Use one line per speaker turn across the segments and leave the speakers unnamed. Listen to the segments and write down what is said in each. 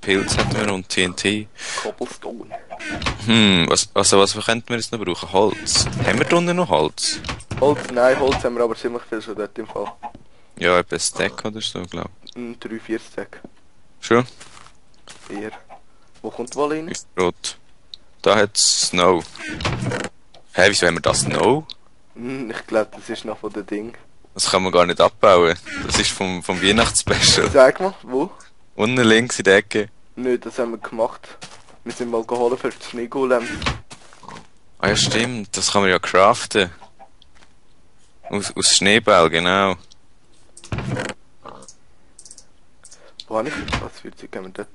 Pilz hätten wir und TNT.
Cobblestone.
Was könnten wir jetzt noch brauchen? Holz. Haben wir drunter noch Holz?
Holz, nein, Holz haben wir aber ziemlich viel schon dort im Fall.
Ja, etwa ein Stack oder so, glaub ich.
3-4 Stack.
Schon?
4. Wo kommt die Wolle rein?
Ist rot. Da hat's Snow. Hä, wieso haben wir das Snow?
Ich glaube, das ist noch von den Ding.
Das kann man gar nicht abbauen. Das ist vom Weihnachtsspecial.
Sag mal, wo?
Unten links in der Ecke.
Nö, das haben wir gemacht. Wir sind mal geholt für die Schneegolem.
Ah ja, stimmt. Das kann man ja craften. Aus Schneeball, genau.
Wo habe ich? Was für Zeug haben wir dort?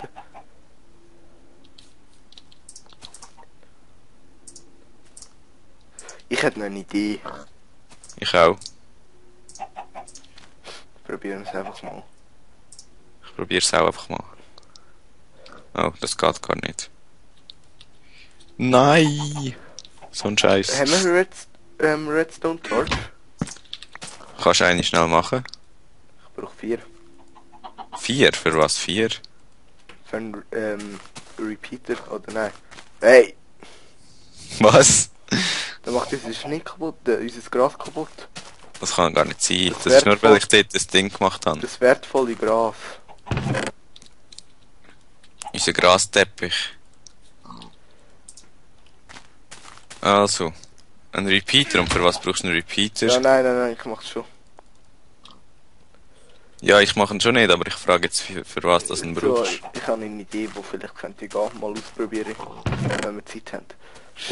Ich hätte noch eine Idee.
Ich auch.
Probieren wir es einfach mal.
Ich probier's auch einfach mal. Oh, das geht gar nicht. Nein! So ein Scheiß.
Haben wir Redstone Torch?
Kannst du eine schnell machen?
Ich brauche 4.
4? Für was 4?
Für einen Repeater, oder nein? Hey!
Was?
Dann macht unser Schnee kaputt, unser Gras kaputt.
Das kann gar nicht sein. Das ist nur, weil ich dort das Ding gemacht habe.
Das wertvolle Gras.
Unser Grasteppich. Also. Ein Repeater. Und für was brauchst du einen Repeater?
Ja, nein, ich mach's schon.
Ja, ich mache ihn schon nicht, aber ich frage jetzt, für was das ihn
So,
brauchst.
ich habe eine Idee, wo vielleicht könnte ich gehen. Mal ausprobieren, wenn wir Zeit haben.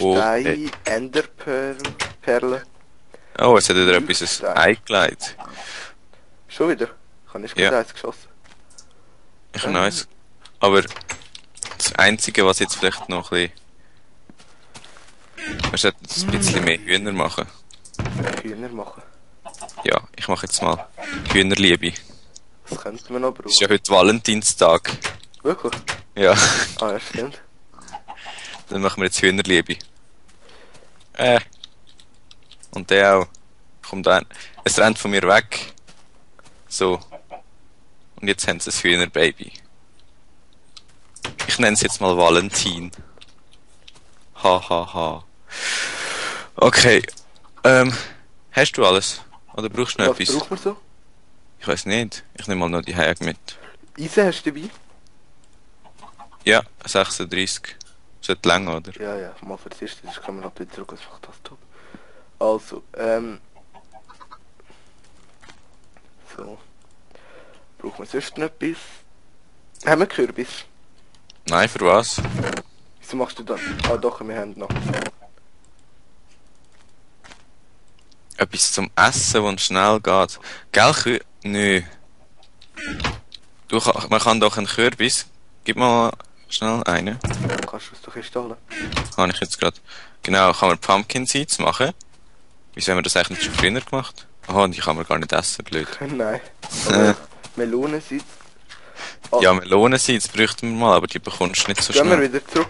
Oh,
Stein, Enderperlen.
Oh, es hat wieder etwas eingelegt.
Schon wieder? Ich habe nicht gut
Ja.
eins geschossen.
Ich habe eins. Aber das Einzige, was jetzt vielleicht noch ein bisschen... Wir sollten jetzt ein bisschen mehr Hühner machen.
Hühner machen.
Ja, ich mache jetzt mal Hühnerliebe.
Das könnten wir noch
Es ist ja
brauchen.
heute Valentinstag.
Wirklich?
Ja,
Ah, ja, stimmt.
dann machen wir jetzt Hühnerliebe. Und der auch. Kommt ein. Es rennt von mir weg. So. Und jetzt haben sie ein Hühnerbaby. Ich nenne es jetzt mal Valentin. Ha. Okay. Hast du alles? Oder brauchst du noch
Was
etwas?
braucht man so?
Ich weiß nicht. Ich nehme mal noch die Häge mit.
Eisen hast du dabei?
Ja, 36. Sollte lang, oder?
Ja, mal für das erste, sonst kommen wir halt wieder zurück, was macht das top. Also, so. Brauchen wir sonst noch etwas? Haben wir Kürbis?
Nein, für was?
Wieso machst du dann? Ah doch, wir haben noch.
Etwas zum Essen, das schnell geht. Gell, Nö. Man kann doch einen Kürbis. Gib mal schnell einen.
Kannst du es doch installieren?
Habe ich jetzt gerade. Genau, kann man Pumpkin Seeds machen. Wieso haben wir das eigentlich nicht schon früher gemacht? Aha, und die kann man gar nicht essen, blöd.
Nein. Aber Melonen sind. Oh.
Ja, Melonen-Seeds bräuchten wir mal, aber die bekommst du nicht so
Gehen wir
schnell.
wieder zurück.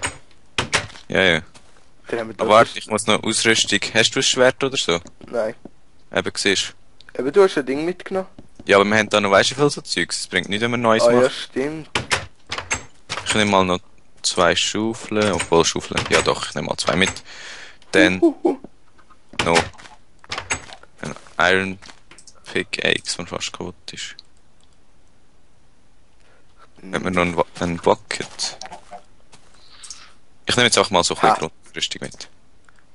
Ja.
Dann haben wir
Aber warte, ich muss noch Ausrüstung. Hast du ein Schwert oder so?
Nein.
Eben, siehst
Eben, du hast ein Ding mitgenommen.
Ja, aber wir haben da noch, weißt du, wie viel so Zeugs? Es bringt nicht, wenn wir Neues
Ah ja,
machen.
stimmt.
Ich nehme mal noch 2 Schaufeln, obwohl Schaufeln. Ja doch, ich nehme mal 2 mit. Dann noch ein Iron Pickaxe, der fast kaputt ist. Haben wir noch einen Bucket. Ich nehme jetzt auch mal so ein bisschen Grundrüstung mit.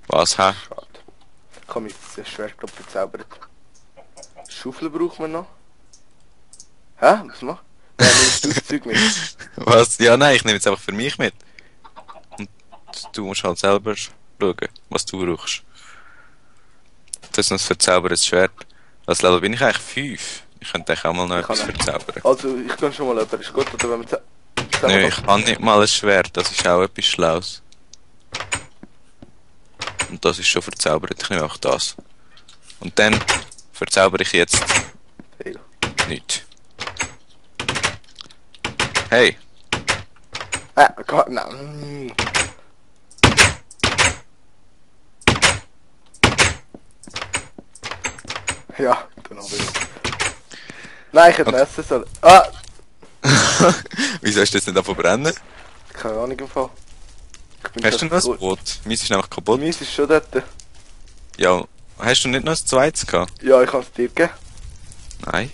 Was, hä?
Schade. Ich habe mein Schwert gerade verzaubert. Schaufel brauchen wir noch. Hä? Was machst du? Ja, nimmst du das Zeug mit?
Was? Ja, nein, ich nehme jetzt einfach für mich mit. Und du musst halt selber schauen, was du brauchst. Das ist noch ein verzaubertes Schwert. Was Level bin ich eigentlich? 5? Ich könnte eigentlich auch mal noch etwas verzaubern.
Also, ich kann schon mal jemanden. Ist gut, oder wenn wir zusammen...
Nö, ich habe nicht mal ein Schwert, das ist auch etwas Schlaues. Und das ist schon verzaubert, ich nehme auch das. Und dann verzaubere ich jetzt
Fail.
nichts. Hey!
Gott, nein. Ja, dann habe ich. Nein, ich hätte
Okay.
essen sollen. Ah!
Wieso hast du jetzt nicht davon brennen?
Keine Ahnung im Fall. Ich bin
Hast du noch ein
so-
Brot? Meins ist nämlich kaputt.
Meins ist schon dort.
Ja, hast du nicht noch ein zweites gehabt?
Ja, ich kann es dir geben.
Nein.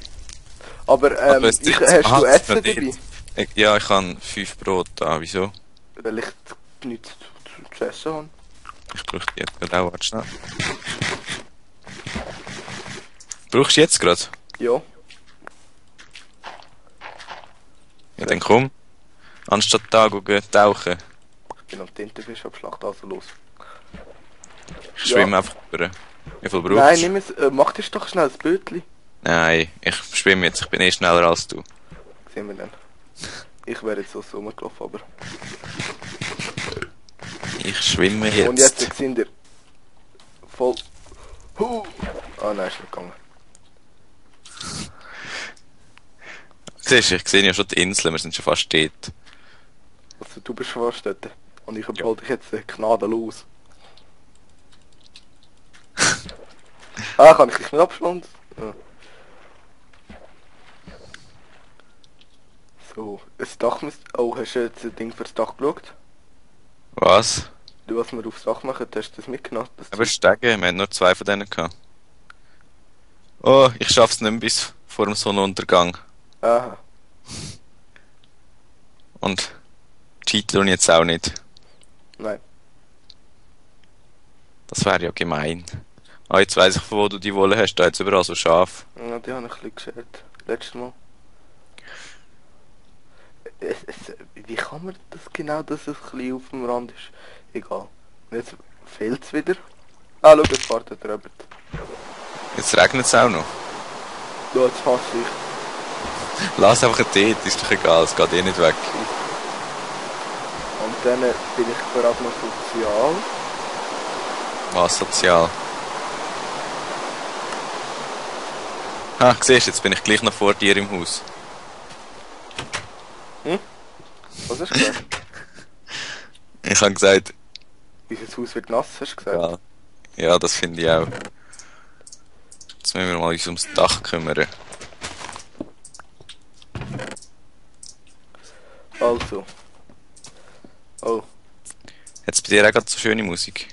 Aber,
Aber es ist-
hast
aha,
du
es ist
Essen
noch
dabei?
dort. Ja, ich habe 5 Brot da. Wieso?
Weil ich nichts zu essen habe.
Ich brauche die jetzt gerade auch. Warte schnell. Brauchst du jetzt gerade?
Ja.
Ja, dann komm. Anstatt da gehen tauchen.
Ich bin am Tintenfisch abschlacht, also los.
Ich schwimme einfach über. Wie viel brauchst
Nein,
du?
nimm es, mach dir doch schnell das Bötli.
Nein, ich schwimme jetzt. Ich bin eh schneller als du.
Sehen wir dann. Ich wäre jetzt so rumgelaufen, aber...
Ich schwimme jetzt.
Und jetzt sind wir voll... Ah nein, ist nicht gegangen.
Siehst du, ich sehe ja schon die Inseln. Wir sind schon fast dort.
Also du bist fast dort. Und ich überhole dich jetzt gnadenlos. Kann ich dich nicht abspannen? Ja. So, das Dach müsste... Oh, hast du jetzt ein Ding fürs Dach geschaut?
Was?
Du, was wir aufs Dach machen, hast du das mitgenommen? Das
Aber Stege, wir haben nur 2 von denen gehabt. Oh, ich schaff's nicht mehr bis vor dem Sonnenuntergang.
Aha.
Und cheat tun jetzt auch nicht.
Nein.
Das wäre ja gemein. Ah, jetzt weiss ich, von wo du die Wolle hast. Da jetzt überall so scharf.
Ja, die habe ich ein bisschen geschert. Letztes Mal. Wie kann man das genau, dass es ein bisschen auf dem Rand ist? Egal. Und jetzt fehlt es wieder. Ah, schau, jetzt fährt der Robert.
Jetzt regnet es auch noch.
Ja, jetzt hasse ich.
Lass einfach dort, ist doch egal, es geht eh nicht weg.
Und dann bin ich gerade noch sozial.
Was sozial. Ah, siehst du, jetzt bin ich gleich noch vor dir im Haus.
Was hast du gesagt?
Ich habe gesagt,
Unser Haus wird nass, hast du gesagt?
ja, ja, das finde ich auch. Jetzt müssen wir mal uns ums Dach kümmern.
Also. Oh,
Jetzt bei dir auch gerade so schöne Musik.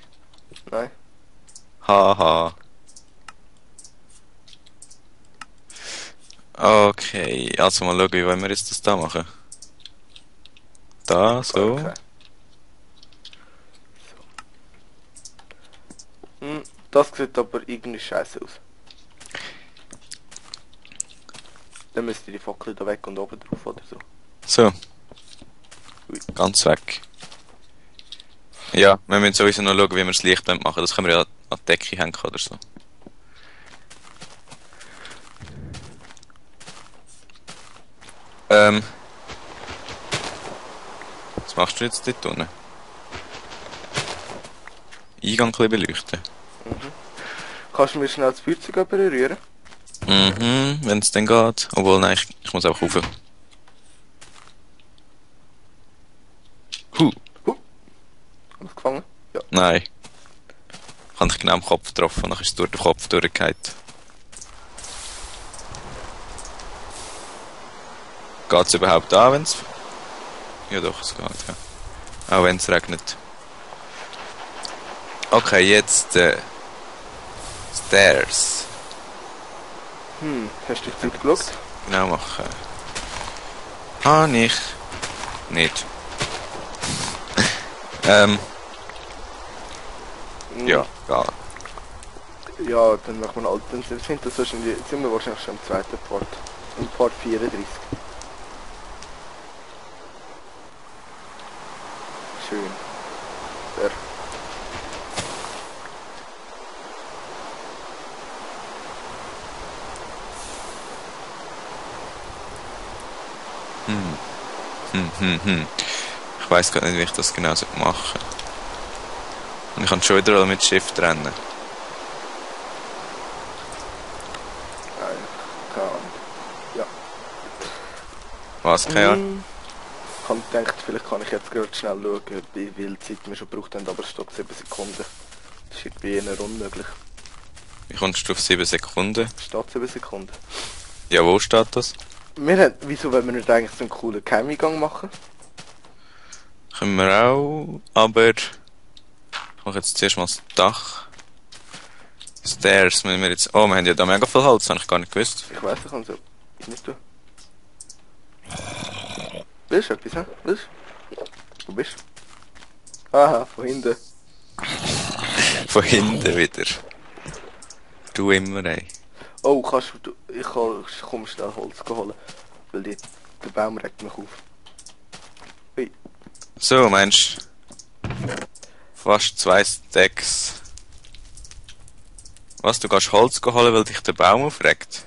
nein.
Haha. Okay, also mal schauen, wie wollen wir jetzt das da machen? Da, so.
Okay. Das sieht aber irgendwie scheiße aus. Dann müsste die Fackel da weg und oben drauf oder so.
So.
Ui.
Ganz weg. Ja, wir müssen sowieso noch schauen, wie wir das Licht machen. Das können wir ja an die Decke hängen oder so. Was machst du jetzt dort unten? Eingang ein bisschen beleuchten.
Kannst du mir schnell das Feuerzeug berühren?
Mhm, wenn es dann geht. Obwohl, nein, ich muss einfach rauf.
Hast du gefangen? Ja.
Nein. Ich habe dich genau am Kopf getroffen und dann ist es durch den Kopf durchgefallen. Geht es überhaupt an, wenn es... Ja doch, es geht, ja. Auch wenn es regnet. Okay, jetzt Stairs.
Hast du die Zeit geschaut?
Genau machen. Ah, nicht. Nicht. Ja, egal.
Ja, dann machen wir halt. Dann sind wir wahrscheinlich schon im zweiten Part. Im Part 34. Schön. Der.
Ich weiss gar nicht, wie ich das genau machen soll. Und ich kann schon wieder mit Shift rennen.
Nein, keine Ahnung. Ja.
Was, keine Ahnung?
Ich habe gedacht, vielleicht kann ich jetzt gerade schnell schauen, wie viel Zeit wir schon gebraucht haben, aber es steht 7 Sekunden. Das ist irgendwie eher unmöglich.
Wie kommst du auf 7 Sekunden?
Es steht 7 Sekunden.
Ja, wo steht das?
Wieso wollen wir nicht eigentlich so einen coolen Geheimgang machen?
Können wir auch, aber ich mache jetzt zuerst mal das Dach. Stairs müssen wir jetzt... Oh, wir haben ja da mega viel Holz, habe ich gar nicht gewusst.
Ich weiss, ich kann so rein tun. Willst du etwas, hä? Willst du? Wo bist du? Aha, von hinten.
Von hinten wieder. Du immer, ey.
Oh, ich komm schnell Holz holen. Weil der Baum regt mich auf. Ui.
So, Mensch. Fast 2 Stacks. Was, du gehst Holz holen, weil dich der Baum aufregt?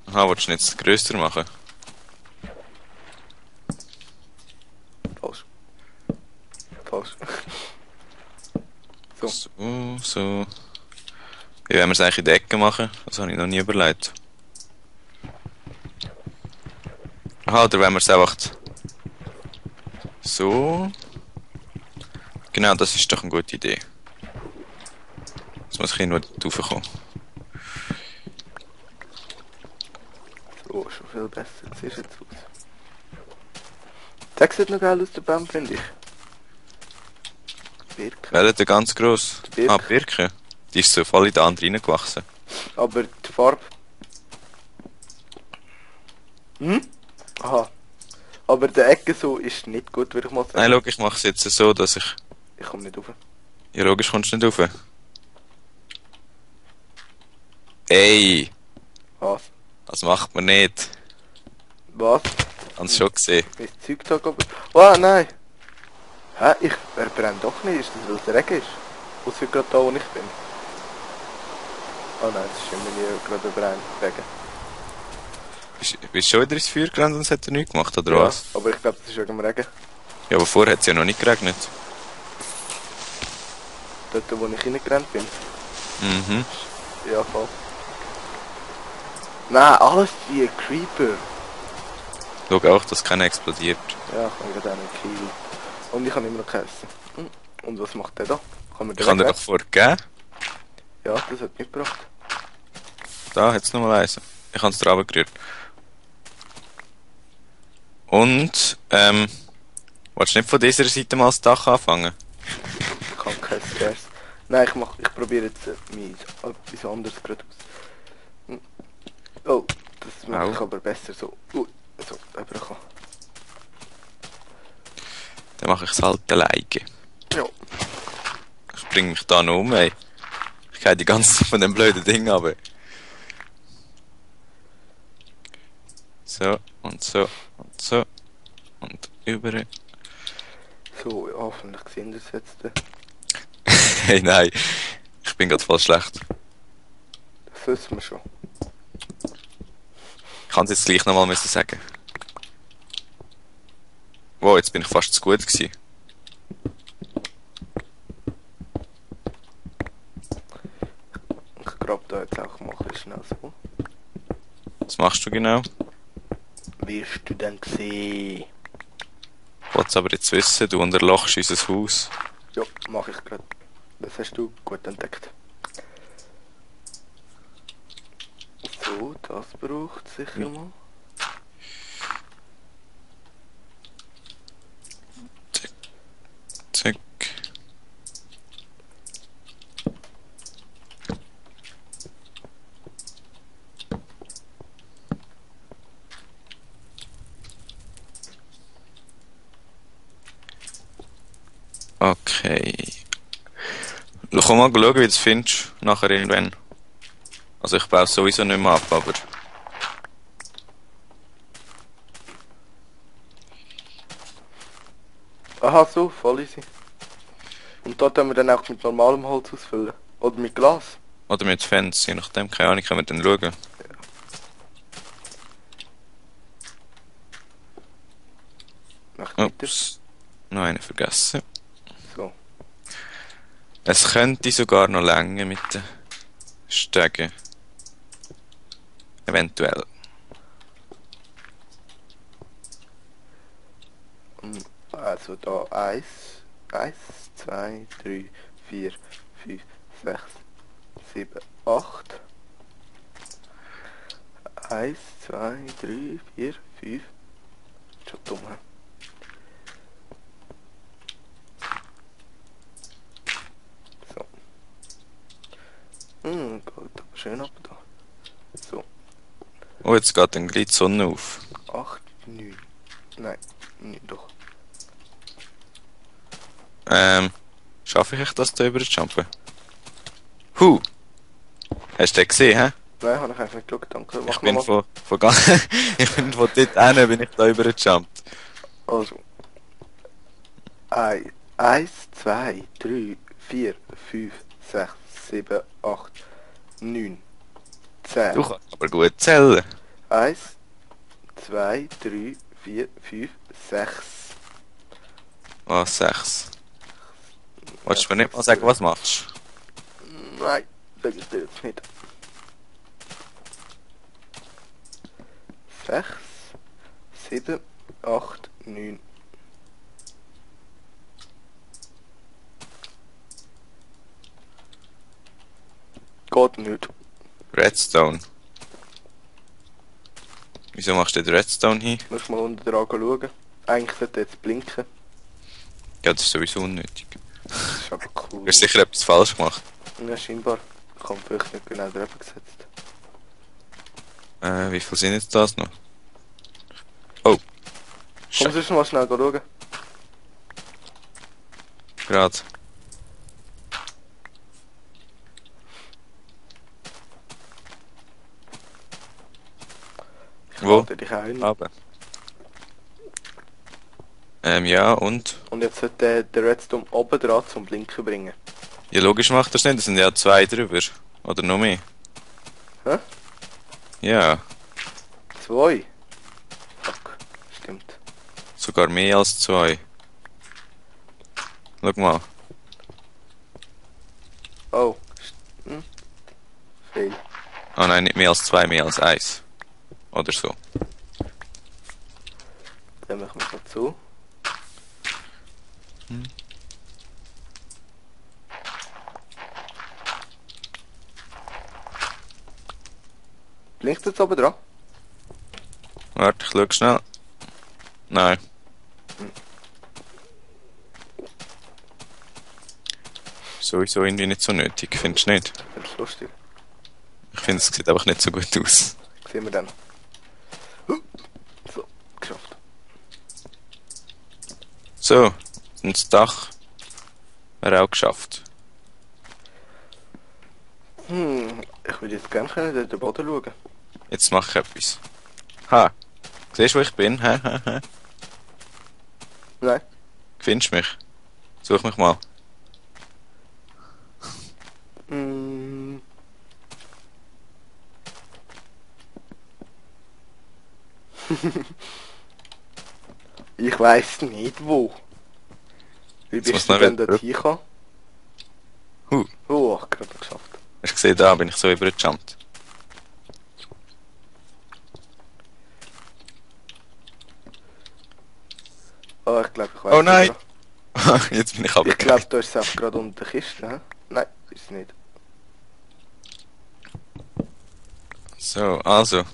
Aha, willst du ihn jetzt grösser machen?
Falsch. Falsch. So.
So. Wie wollen wir es eigentlich in die Ecke machen? Das habe ich noch nie überlegt. Aha, oder wenn wir es einfach... So... Genau, das ist doch eine gute Idee. Jetzt muss ich irgendwo dort raufkommen.
So, schon viel besser. Siehst du jetzt aus. Der sieht noch geil aus, der Baum, finde ich. Birke.
Welcher, der ganz gross?
Die Birke.
Ah, die Birke. Die ist so voll in den anderen reingewachsen.
Aber die Farbe... Hm? Aha. Aber der Ecke so ist nicht gut, würde ich mal sagen.
Nein, schau, ich mache es jetzt so, dass ich...
Ich komme nicht rauf.
Ja, logisch kommst du nicht rauf. Ey,
Was?
das macht man nicht.
Was?
Hast du schon gesehen?
Mein Zeug da oben. Oh nein! Hä? Er brennt doch nicht. Ist das, weil es Regen ist? Ausser gerade da, wo ich bin. Oh nein, das ist immer nie gerade über Regen.
Bist du schon wieder ins Feuer gerannt und es hat er nichts gemacht, oder
Ja,
was?
aber ich glaube, das ist wegen dem Regen.
Ja, aber vorher hat es ja noch nicht geregnet.
Dort, wo ich reingerannt bin.
Mhm.
Ja, voll. Nein, alles wie ein Creeper.
Schau auch, dass keiner explodiert.
Ja, ich habe gerade einen Kill. Und ich habe immer noch gegessen. Und was macht der da? Kann man
Ich kann dir doch vorgeben.
Ja, das hat mitgebracht.
Da, jetzt nochmal eins. Ich habe es drauf gerührt. Und, willst du nicht von dieser Seite mal das Dach anfangen?
Ich kann kein Scares. Nein, ich probiere jetzt etwas anderes gerade aus. Oh, das mache ich aber besser so. So, überkommen.
Dann mache ich es halt alleine.
Ja.
Ich bringe mich da noch um, ey. Ich gehe die ganze Zeit von dem blöden Ding ab. So, und so, und so. Und über.
So, ja, hoffentlich sehen das jetzt.
Hey, nein. Ich bin gerade voll schlecht.
Das wissen wir schon.
Ich kann es jetzt gleich nochmal sagen. Wow, jetzt bin ich fast zu gut gewesen.
Ich grabe da jetzt auch mal ein bisschen schnell so.
Was machst du genau?
Wirst du denn sehen?
Ich wollte es aber jetzt wissen, du unterlochst unser Haus.
Ja, mache ich gerade. Das hast du gut entdeckt. So, das braucht sicher mal.
Zack. Okay. Komm mal schauen, wie du es findest, nachher irgendwann. Also ich baue es sowieso nicht mehr ab, aber...
Aha, so, voll easy. Und da können wir dann auch mit normalem Holz ausfüllen. Oder mit Glas.
Oder mit Fans, je nachdem, keine Ahnung, können wir dann schauen.
Mach weiter.
Ups. Noch einen vergessen.
So.
Es könnte sogar noch länger mit den Stegen. Eventuell.
Also da 1, 2, 3, 4, 5, 6, 7, 8. 1, 2, 3, 4, 5. Schon dumm, hä? So. Geht aber schön ab da. So.
Oh, jetzt geht dann gleich die Sonne auf.
8, 9. Nein, 9 doch.
Schaffe ich das da über zu jumpen? Hast du den gesehen, hä?
Nein, habe ich einfach nicht geschaut, danke.
Ich
Mach
bin
nochmal.
von ganz, ich bin von dort hin, bin ich da über gejumpt.
Also. 1, 2, 3, 4, 5, 6, 7, 8, 9, 10.
Du kannst aber gut zählen.
1, 2, 3, 4, 5, 6.
Oh, 6. Wolltest du mir nicht mal sagen, was machst?
Nein, das ist jetzt nicht. 6, 7, 8, 9. Geht nicht.
Redstone. Wieso machst du den Redstone hin?
Musst mal unten dran schauen. Eigentlich sollte jetzt blinken.
Ja, das ist sowieso unnötig.
Das ist aber cool.
Du hast sicher etwas falsch gemacht.
Ja, scheinbar. Ich habe vielleicht nicht genau drüber gesetzt.
Wie viel sind jetzt das noch? Oh.
Komm, sonst mal schnell schauen.
Gerade. Wo?
Lade dich ein.
Aber. Ja, und?
Und jetzt sollte der Redstone oben dran zum Blinken bringen.
Ja, logisch macht das nicht, es sind ja 2 drüber. Oder noch mehr.
Hä?
Ja,
2. Fuck, stimmt.
sogar mehr als 2. Schau mal.
Oh. Fail.
Ah nein, nicht mehr als 2, mehr als 1. Oder so.
Dann machen wir es zu. Blinkt jetzt oben dran?
Warte, ich schau schnell. Nein. Sowieso irgendwie nicht so nötig, findest du nicht?
Das ist lustig.
Ich finde, es sieht einfach nicht so gut aus.
Sehen wir dann. So, geschafft.
So, und das Dach wäre auch geschafft.
Ich würde jetzt gerne können den Boden schauen.
Jetzt mache ich etwas. Ha! Siehst du, wo ich bin? Hä? Hä? Hä?
Nein.
Findest du mich? Such mich mal.
Mm. Ich weiss nicht wo. Wie
Jetzt muss
bist du
noch
denn
wieder
dort hingekommen? Oh, gerade geschafft.
Hast du gesehen, da bin ich so übergejumpt.
Oh, ich glaube, ich weiß
Oh nein!
nicht.
Jetzt bin ich
Ich
aber.
glaube, da ist es einfach gerade unter der Kiste, hä? Nein, ist es nicht.
So, also.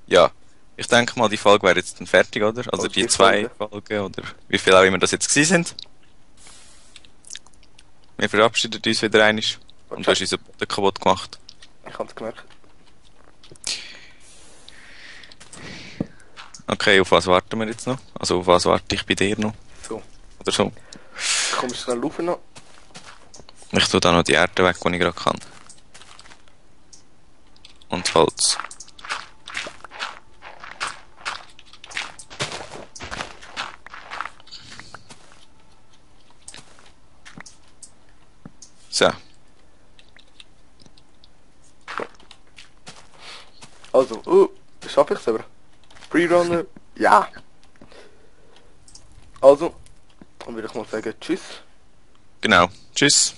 Ja. Ich denke mal, die Folge wäre jetzt dann fertig, oder? Also
Also
die
die
2 Folgen, oder wie viel auch immer das jetzt gewesen sind. Wir verabschieden uns wieder einig. Und du hast unseren Boden kaputt gemacht.
Ich habe es gemerkt.
Okay, auf was warten wir jetzt noch? Also auf was warte ich bei dir noch?
So.
Oder so?
Komm schnell rauf noch.
Ich tue da noch die Erde weg, die ich gerade kann. Und Holz. So.
Also, schaffe ich es aber. Freerunner, ja. Also, dann würde ich mal sagen, tschüss.
Genau. Tschüss.